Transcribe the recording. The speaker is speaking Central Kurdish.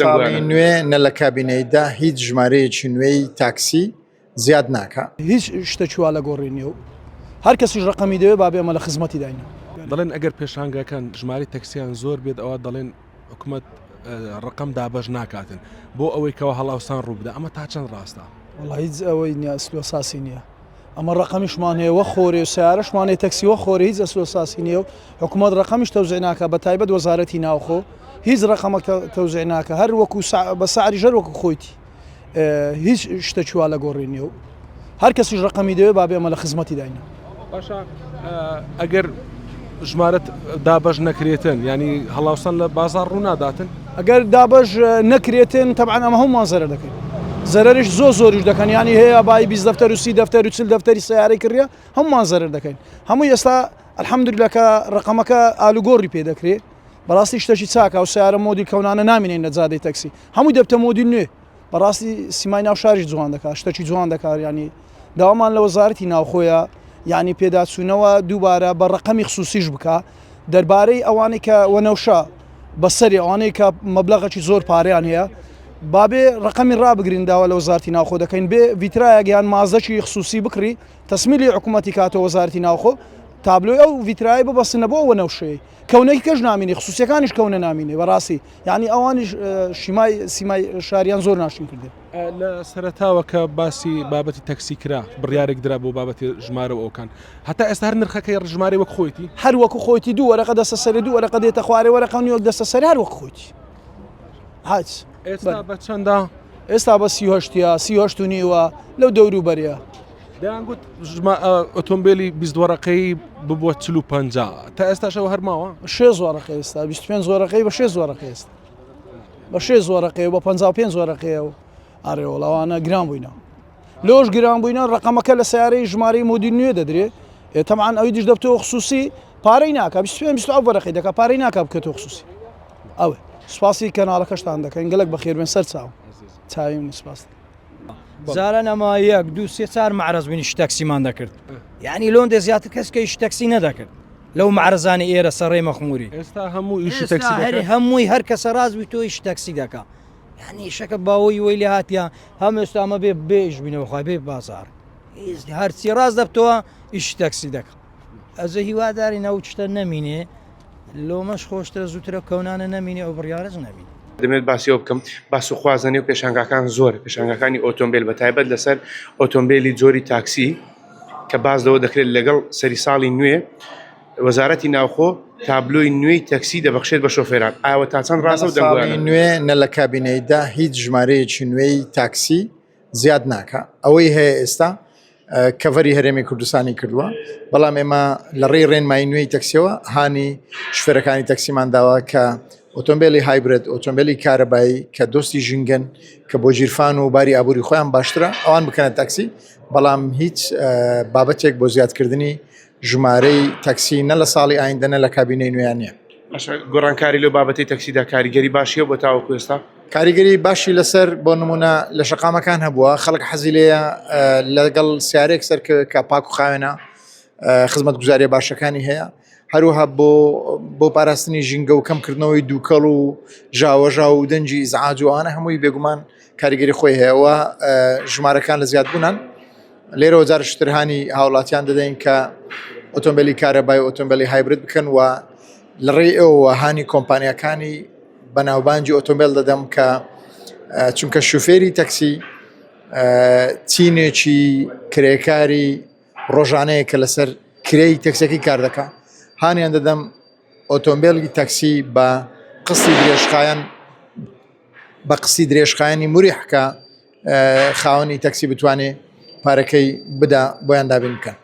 ساڵی نوێ نە لە کابینەیدا هیچ ژمارەیەکی نوێی تاکسی زیاد ناکا. هیچ شتەکی وا لە گۆڕی نییە و هەر کەسیش ڕەقەمی دەوێت با بێ ئێمە لە خزمەتی داین. دەڵێن ئەگەر پێشانگاکان ژمارەی تەکسیان زۆر بێت ئەوا دەڵێن حکومەت ڕەقەم دابەش ناکاتن بۆ ئەوەی کەوا هەڵاوسان ڕووبدا ئەمە تا چەند ڕاستە؟ وەڵا هیچ ئەوەی نییە ئەسل و ئەساسی نییە. ئەمە ڕەقەمیشمان هەیە وە خۆرێ و سەیارەشمان هەیە تەکسی وە خۆرێ هیچ ئەسل و ئەساسی نییە و حکوومەت ڕەقەمیش تەوزیع ناکا بە تایبەت وەزارەتی ناوخۆ هیچ ڕەقەمەک تەوزیع ناکا هەر وەکو بە سعریش هەر وەکو خۆیتی هیچ شتەکی وا لە گۆڕی نییە و هەر کەسیش ڕەقەمی دەوێت با بێ ئەمە لە خزمەتی داینە. باشە ئەگەر ژمارەت دابەش نەکرێتن ینی هەڵاوسان لە بازار ڕووناداتن؟ ئەگەر دابەش نەکرێتن تەبعەن ئەمە هەموومان زەرەر دەکەین زەرەریش زۆر زۆریش دەکەن ینی هەیە بای 20 دەفتەر و سی دەفتەر و 40 دەفتەری سیارەی کڕیە هەموومان زەرەر دەکەین هەموو ئێستا الحمدلله کە ڕقەمەکە ئالوگۆڕی پێ دەکرێ بەڕاستی شتەکی چاکە و سیارە مۆدیل کەونانە نامینین لە جادەی تەکسی هەمووی دەبتە مۆدیل نوێ بەڕاستی سیمای ناو شاریش جوان دەکات شتەکی جوان دەکات ینی داوامان لە وەزارەتی ناوخۆیە یعنی پێداچوونەوە دووبارە بە ڕقەمی خصوصیش بکە دەربارەی ئەوانەی کە وەنەوشە بەسەری ئەوانەی کە مەبلەغەکی زۆر پارەیان هەیە بابێ ڕقەمی ڕابگرین داوا لە وەزارتی ناوخۆ دەکەین بێ ڤیترایەک یان مازەکی خصوصی بکڕی تەسمیلی حکوومەتی کاتەوە وەزارتی ناوخۆ تابلۆی ئەو ڤیترای ببەستنە بۆ وەنەوشەی کەونەی کەش نامینی خصوصیەکانیش کەونە نامینێ بەڕاستی یعنی ئەوانیش شیمای سیمای شاریان زۆر ناشین کردێ. لە سەرەتاوە کە باسی بابەتی تەکسی کرا بڕیارێک درا بۆ بابەتی ژمارە و ئەوکان هەتا ئێستا هەر نرخەکەی ژمارەی وەک خۆیتی؟ هەر وەکو خۆیتی دوو وەرەقە دەستە سەرێ دوو وەرەقە دێتە خوارێ وەرەقە نیوەک دەستە سەرێ هەر وەک خۆیتی هاچ ئێستا بە چەندە؟ ئێستا بە 38 38 و نیوە لەو دەورو بەرەیە. دەیانگوت ئۆتۆمبیلی 20 وەرەقەی ببووە 40 تا ئێستاشەوە هەر ماوە؟ شێست وەرەقە ئێستا 25 وەرەقەی بە شێست وەرەقە ئێستا بە شێست وەرەقەیە بە 55 وەرەقەیە و ئارێ وەڵا ئەوانە گران بووینە لۆش گران بووینە ڕقەمەکە لە سیارەی ژمارەی مۆدیل نوێ دەدرێ تەمان ئەوی دیش دەبتەوە خصوصی پارەی ناکە 25 27 وەرەقەی دەکا پارەی ناکە بکەێتەوە خصوصی ئەوێ سوپاسی کەناڵەکەشتان دەکەین گەلک بەخێربێن سەر چاو چاوی من سپاس. جاران ئەمە یەک دوو سێ چار معرەز بووین ئیشی تەکسیمان دەکرد یعنی لۆندێ زیاتر کەس کە ئیشی تەکسی نەدەکرد لەو معرەزانی ئێرە سەرڕێ مەخموری ئێستا هەموو ئیشی تەکسی هەر هەمووی هەر کەسە ڕاست بووی تۆ ئیشی تەکسی دەکا یعنی ئیشەکە باوەی وەی لێ هاتیە هەم ئێستا ئەمە بێ بێ ئیش بینەوە خوا بێ بازار هەرچی ڕاست دەبتەوە ئیشی تەکسی دەکا ئەزە هیوادارین ئەو شتە نەمینێ لۆمەش خۆشترە زووترە کەونانە نەمینێ ئەو بڕیارەش نەمینێ. دەمەوێت باسی ئەوە بکەم باس و خواست لەنێو پێشانگاکان زۆرە پێشانگاکانی ئۆتۆمبیل بە تایبەت لەسەر ئۆتۆمبیلی جۆری تاکسی کە باس لەوە دەکرێت لەگەڵ سەری ساڵی نوێ وەزارەتی ناوخۆ تابلۆی نوێی تەکسی دەبەخشێت بە شۆفێران ئاوە تا چەند ڕاستە و دەنگۆیانە؟ نوێ نە لە کابینەیدا هیچ ژمارەیەکی نوێی تاکسی زیاد ناکا ئەوەی هەیە ئێستا کەڤەری هەرێمی کوردستانی کردووە بەڵام ئێمە لە ڕێی ڕێنمایی نوێی تەکسیەوە هانی شوفێرەکانی تەکسیمان داوە کە ئۆتۆمبیلی hybrid ئۆتۆمبیلی کارەبایی کە دۆستی ژینگەن کە بۆ ژیرفان و باری ئابووری خۆیان باشترە ئەوان بکەنە تاکسی بەڵام هیچ بابەتێک بۆ زیادکردنی ژمارەی تەکسی نە لە ساڵی ئایندە نە لە کابینەی نوێیان نییە. باشە گۆڕانکاری لەو بابەتەی تەکسیدا کاریگەری باشی هەبووە تاوەکو ئێستا؟ کاریگەری باشی لەسەر بۆ نمونە لە شەقامەکان هەبووە خەڵک حەزی لێیە لەگەڵ سیارێک سەرکەوێت کە پاک و خاوێنە خزمەتگوزاریە باشەکانی هەیە هەروەها بۆ بۆ پاراستنی ژینگە و کەمکردنەوەی دووکەڵ و ژاوەژاو و دەنگی ئیزعاج و ئەوانە هەمووی بێگومان کاریگەری خۆی هەیە و ژمارەکان لە زیادبوونان لێرەوە جارشتر هانی هاوڵاتیان دەدەین کە ئۆتۆمبیلی کارەبای ئۆتۆمبیلی hybrid بکەن و لە ڕێی ئەوەوە هانی کۆمپانیاکانی بەناوبانگی ئۆتۆمبیل دەدەم کە چونکە شوفێری تەکسی چینێکی کرێکاری ڕۆژانەیە کە لەسەر کرێی تەکسەکەی کار دەکا هانیان دەدەم ئۆتۆمبیلی تەکسی بە قستی درێژخایەن بە قستی درێژخایەنی مریح کە خاوەنی تەکسی بتوانێ پارەکەی بدا بۆیان دابین بکەن.